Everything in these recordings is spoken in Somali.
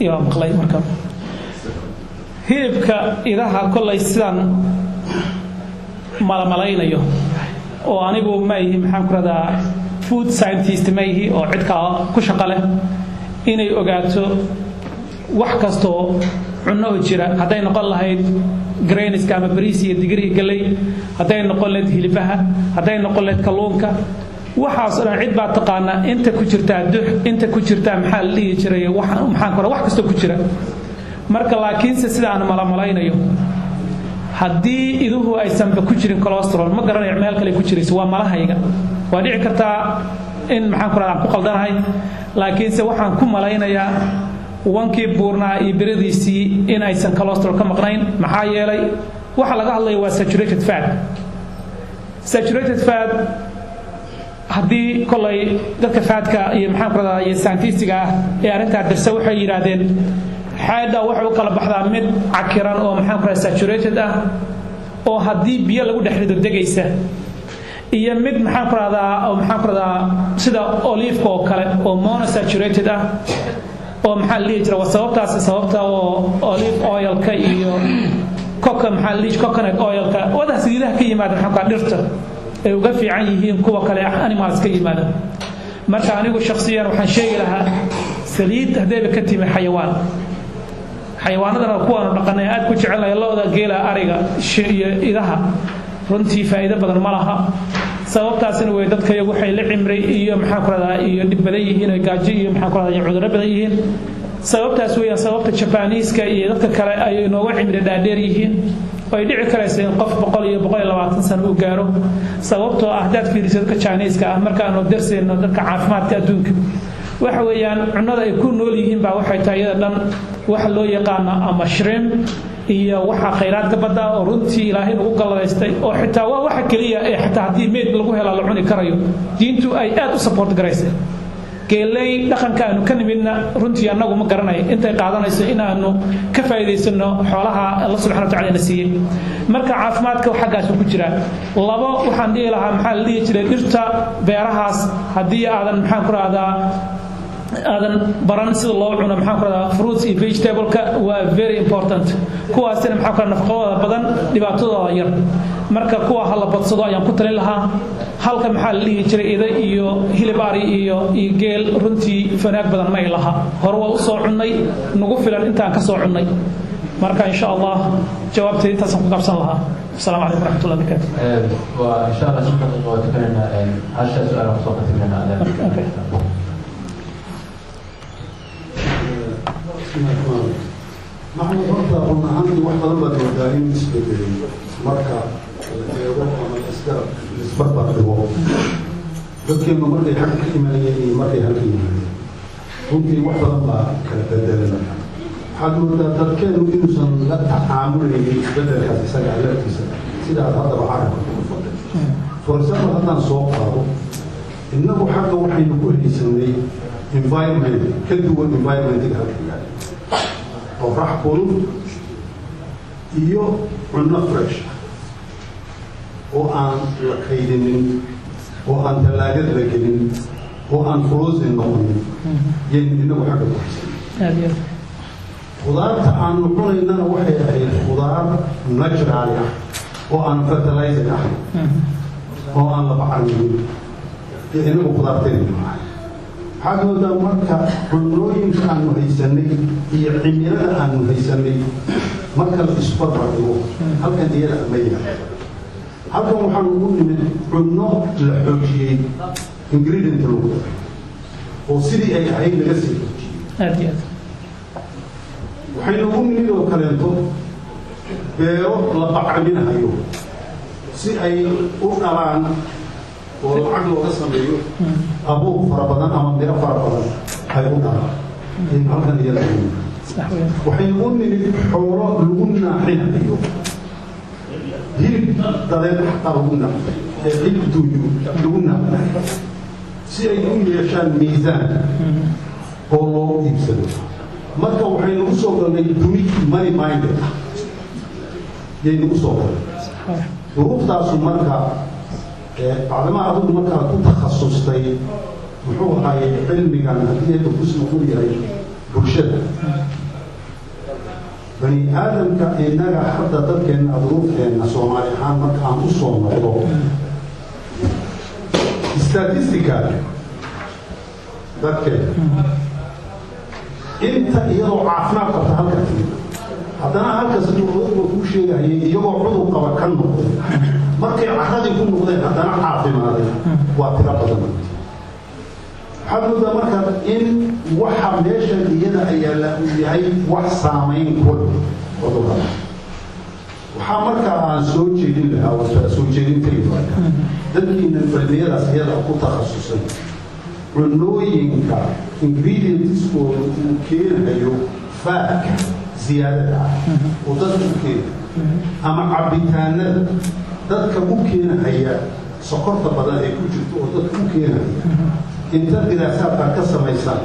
Iyo maqlay. Marka hilibka idaha, kollay sidaan malamalaynayo oo anigu ma ihi, maxaan ku rahdaa, food scientist ma ihi oo cid kala ku shaqo leh inay ogaato wax kastoo cunno oo jira, hadday noqon lahayd grainska ama bariis iyo digir iyo galley, hadday noqon lahayd hilibaha, hadday noqon lahayd kalluunka, waxaas oo dhan cid baa taqaana inta ku jirtaa dux, inta ku jirtaa, maxaa la dhihi jiray, wax maxaan ku, wax kastoo ku jira. Marka laakiinse sida aan malamalaynayo, haddii iduhu aysanba ku jirin cholesterol, ma garanayo meel kale ku jirayso. Waa malahayga, waa dhici kartaa in, maxaan ku rahdaa, aan ku qaldanahay, laakiinse waxaan ku malaynayaa wankii buurnaa iyo biradiisii in aysan cholesterol ka maqnayn. Maxaa yeelay, waxa laga hadlaya waa saturated fat. Saturated fat haddii kollay dadka fatka iyo, maxaan ku rahdaa, iyo scientistiga ah ee arrintaa dirsa waxay yidhaahdeen xaydha waxay u kala baxdaa mid cakiran oo, maxaan ku rahdaa, saturated ah oo haddii biyo lagu dhex rido degaysa, iyo mid, maxaan ku rahdaa, oo, maxaan ku rahdaa, sida oliveka oo kale oo monosaturated ah oo, maxaa la dhihi jira, waa sababtaasi sababta oo olive oilka iyo coca, maxaa la dhihi, coconut oilka, wadaha saliidaha ka yimaada, maxaan ku rahdaa, dhirta ay uga fiican yihiin kuwa kale animals ka yimaada. Marka anigu shakhsiyan waxaan sheegi lahaa saliid haddayba ka timi xayawaan, xayawaanadana kuwaanu dhaqanay aad ku jecelnahay, lo'da, geela, ariga iyo idaha, runtii faa'iido badan ma laha. Sababtaasina way dadka iyagu waxay la cimray iyo, maxaan ku rahdaa, iyo dhib badan yihiin oo gaajo iyo, maxaan ku rahdaa, iyo cudurro badan yihiin. Sababtaas weeyaan sababta Jabaniiska iyo dadka kale ay inooga cimri dhaadheer yihiin oo ay dhici karaysa in qof 100 iyo 120 sano uu gaaro. Sababtoo ah haddaad fiiriso dadka Jiniiska ah, markaanu darsayno dadka caafimaadka adduunka, waxa weeyaan cunnada ay ku nool yihiin baa waxay tahay iyada dhan waxa loo yaqaano ama shrimp iyo waxa khayraadka badda oo runtii Ilaahay nagu galladaystay, oo xitaa waa waxa keliya ee xitaa haddii meyd lagu hela la cuni karayo, diintu ay aad u support garaysay. Geeley dhaqanka aanu ka nimidna, runtii annagu ma garanayo intay qaadanayso in aanu ka faa'iidaysano xoolaha Alla subxana wa tacala na siiyey. Marka caafimaadka xaggaasu ku jiraa. Labo, waxaan dhihi lahaa, maxaa la dhihi jiray, dhirta beerahaas haddii aadan, maxaan ku rahdaa, aadan baran sida loo cuno, maxaan ku rahdaa, fruits iyo vegetable-ka waa very important. Kuwaasina, maxaan ku rahdaa, nafaqadooda badan, dhibaatadooda yar. Marka kuwa ha la badsado ayaan ku talin lahaa. Halka, maxaa la dhihi jiray, ida iyo hilib ari iyo geel, runtii fanaag badan ma ay laha. Hore waa usoo cunnay, nagu filan intaan ka soo cunnay. Marka insha Allah jawaabteeda intaasaan ku qabsan lahaa. Asalaamu calaykum waraxmatullah barakaatu. Waa insha Allah 5 daqiiqo waa tukanaynaa, hasha su-aal kusoo khatimaynaa. Okay. Maxamed, horta run ahaantii wax badan baad moodaa in isbedelay marka la eego ama la isbarbar dhigo dadkeenu markay xagga ka imanayeen iyo markay halka yimaadeen. Runtii wax badan baa kala bedelay. Waxaad moodaa dadkeenu inuusan la tacaamulaynin isbedelkaas isaga laftiisa, sida aad haddaba carabka ku dhufatay. For example, haddaan soo qaado, innagu xagga waxaynu ku haysanay environment ka duwan environmentiga halka yaala, qorax kulul iyo cunno fresh ah oo aan la kaydinin, oo aan tallaagad la gelin, oo aan frozen noqonin yaynu inagu xagga ku haysanay. Aad iyo aad. Khudaarta aanu cunaynana waxay ahayd khudaar natural ah oo aan fertilizer ahayn oo aan la bacrimin iyo inagu khudaarteenu ahay. Waxaad moodaa marka cunooyinka aanu haysanay iyo cimilada aanu haysanay marka la isbarbar dhigo, halkan iyada ma yaalo. Halkan waxaan ugu nimid cunno la xoojiyey, ingredient lagu daray oo sidii ay ahayd laga sii xoojiyey. Aad iyo aad. Waxaynu ugu nimid oo kaleento beero la bacriminahayo si ay u dhalaan oo lacag looga sameeyo, abuur fara badan ama miro fara badan ay u dhalaan ayaynu halkan iyada ugu nimid. Sax weeyaan. Waxaynu u nimid xoolo lagu naaxinayo, hilib dadeed xataa lagu naaxinayo, ee hilib duunyo lagu naaxinayo si ay u yeeshaan miisaan oo loo iibsado. Marka waxaynu u soo galnay duni money minded ah yaynu u soo galnay. Duruuftaasu marka bacdama adigu markaad ku takhasustay, muxuu ahaaye, cilmigan haddii eeba kusma uu yahay Bulshada bani aadamka innaga hadda dadkeenna, duruufteenna Soomaali ahaan marka aan u soo noqdo, statistical dadkeena inta iyadoo caafimaad qabta halka timid, haddana halka siduu odayga kuu sheegahayay, iyagoo cudur qaba ka noqday, markay carradii ku noqdeen haddana caafimaaday, waa tiro badan. Waxaad moodaa marka in waxa meeshan iyada ayaa uu yahay wax saamayn ku leh cudurrada. Waxaa markaa aan soo jeedin lahaa, waa soo jeedintaydu, dadkiina cilmiyadaas iyada ku takhasusay, cunooyinka ingredientskooda uu keenayo fatka ziyaadada ah oo dadka u keenayo, ama cabitaanada dadka u keenahaya sokorta badan ee ku jirto oo dadka u keenaya, inta diraasaadka ka samaysaan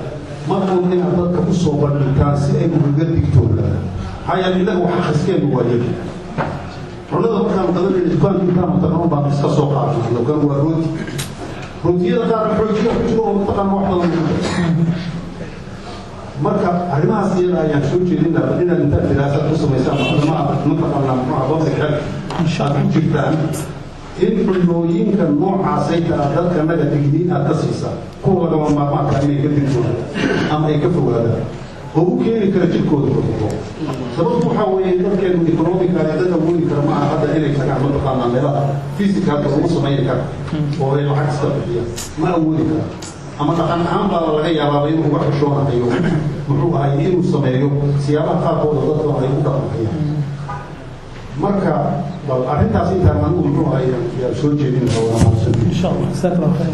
markuun inaad dadka u soo bandhigtaan si ay ugaga digtoonaadaan. Maxaa yeele innaga wax akhriskeenu waa yari. Cunada markaan qadanayna, dukaanka intaanu tagno baan iska soo qaadna. Kan waa rooti, rootiyada qaarna xoojiya ku jiro oo mataqaana wax badan lagu daro. Marka arrimahaas iyada ayaan soo jeedin lahaa inaad intaad diraasad ku samaysaan, macdama aad mataqaanaa muxuu public health aad ku jirtaan, in cunooyinka noocaasay taa dadka naga digniin aad ka siisaan, kuwa lagama maarmaanka inay ka digtoonaan ama ay ka fogaadaan oo u keeni kara jirkooda cudurro. Sababtu waxaa weeye dadkeenu economically dad awoodi kara ma aha hadda inay tagaan mataqaanaa meelaha physicalka lagu samayn kara oo ay lacag iska bixiyaan, ma awoodi karaan, ama dhaqan ahaan baa laga yaabaaba inuu uga xishoonahayo muxuu ahay inuu sameeyo siyaabaha qaarkooda dadka ay u dhaqmahayaan. Marka bal arrintaas intaan anigu muxuu ahay yaan soo jeedin lahaa. Waa mahadsan. إن شاء الله، جزاك الله خير.